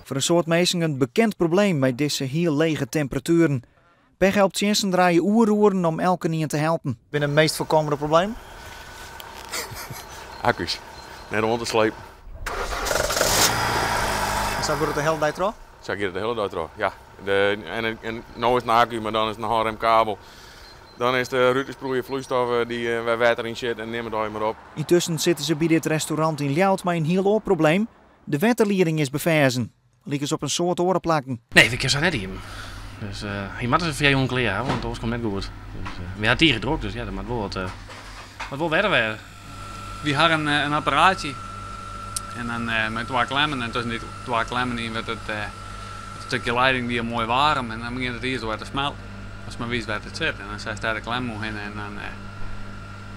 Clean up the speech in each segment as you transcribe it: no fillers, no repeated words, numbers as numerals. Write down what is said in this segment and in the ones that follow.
Foar in soad minsken in bekend probleem mei dizze hiel lege temperatueren. Pechhelptsjinsten draaie oeroeren om elkenien te helpen. Binne it meast foarkommende probleem? Akku's. Net oan te slepen. En sa giet it de hiele dei troch? Sa giet it de hiele dei troch, ja. De, en, en no is it in akku, mar dan is it in hânremkabel. Dan is de rutensproeier floeistof dy't wer wetter yn sit en nim it allegear mar op. Yntusken sitte se by dit restaurant yn Ljouwert mei in hiel oar probleem. De wetterlieding is beferzen, lykas op in soad oare plakken. Nee, we kinne sa net iepen. Dus je moatte se foar jûn klear hawwe, want oars komt net goed. Dus, we ha tige drok, dus ja, der moat wol wat, moat wol wetter wêze. Wy ha in, in apparaatsje en dan mei twa klemmen en tusken dy twa klemmen yn wurdt it, it stikje leiding dy moai waarm en dan begjint it iis wer te smelten. As men wist wêr't it sit en dan setst dêr de klem oerhinne en dan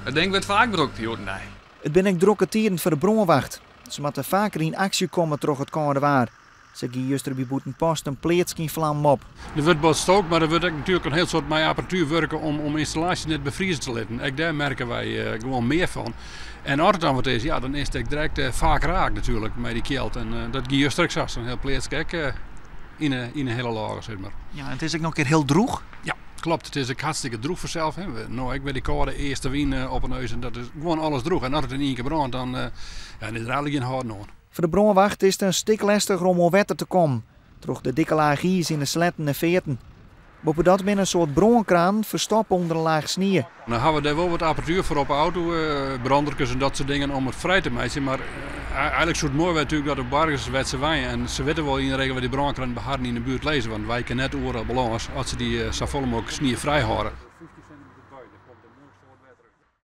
it ding wurdt faak brûkt hjoed-en-dei. It binne ek drokke tiden foar de brânwacht. Se moatte faker yn aksje komme troch it kâlde waar. Sa gie juster by Bûtenpost in pleats yn flammen op. Der wurdt bot stookt, mar der wurdt ek natuerlik in hiel soad mei apparatuer wurke om, om ynstallaasjes net befrieze te litten. Ek dêr merke wy eh, gewoan mear fan. En as it dan wat is, ja, dan is it ek direkt eh, faak raak natuerlik mei dy kjeld. En eh, dat gie juster ek sa, sa'n hiel pleatske ek yn 'e, yn 'e hiele lage, sis mar. Ja, en it is ek noch in kear hiel drûch. Ja, klopt. It is ek hartstikke drûch fansels. Hè. No ek wer dy kâlde eastewyn op 'e neus en dat is gewoan alles drûch. En as it yn ien kear brânt, dan, ja, dan is der eigentlik gjin hâlden oan. Foar de brânwacht is it in stik lestiger om oan wetter te kommen, troch de dikke laach iis yn de sletten en fearten. Boppedat binne in soad brânkranen ferstoppe ûnder in laach snie. No hawwe we dêr wol wat apparatuer foar op 'e auto, branderkes en dat soart dingen om it frij te meitsjen. Mar eigenlik soe it moai wêze natuerlik dat de boargers wêr't se wenje en se witte wol yn 'e regel wêr't dy brânkranen by harren yn 'e buert lizze, want wy kinne net oeral belâns as se dy safolle mooglik sniefrij hâlde.